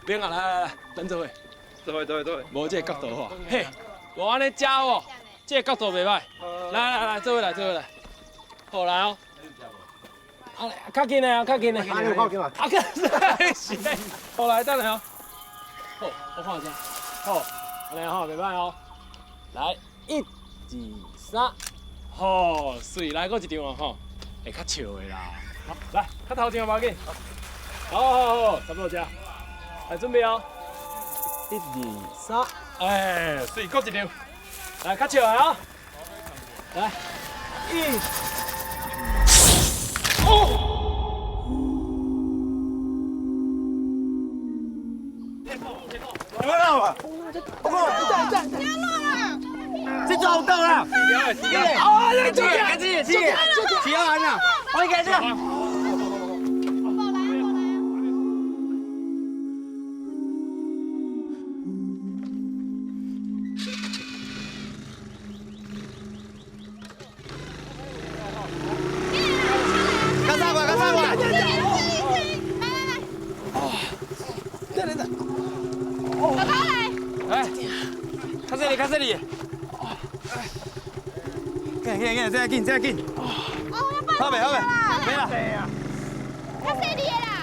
免啊，來來來，咱做伙。做伙做伙做伙。無這個角度好，嘿，無按呢食哦，這個角度袂䆀。來來來，做伙來做伙來，好來哦。啊，較緊的啊，較緊的。啊，你有較緊嘛？啊，是。好來，等下哦。好，我看一下。好，按呢吼，袂䆀哦。來，一、二、三，好，媠，來閣一張哦，吼，會較笑的啦。好，來，較頭前無要緊。好好好，差不多這。來準備哦。一、二、三，哎，媠，閣一張。來，較笑的哦。來，一。哦！你們鬧啊！我講，這抓到啦！哦，你做趕緊，起，起完啦！我給這個。較早過，較早過。來來來。等等等。哥哥來。來，較細力，較細力。緊緊緊，這緊這緊。哦，要好未好未，沒啦。較細力的啦。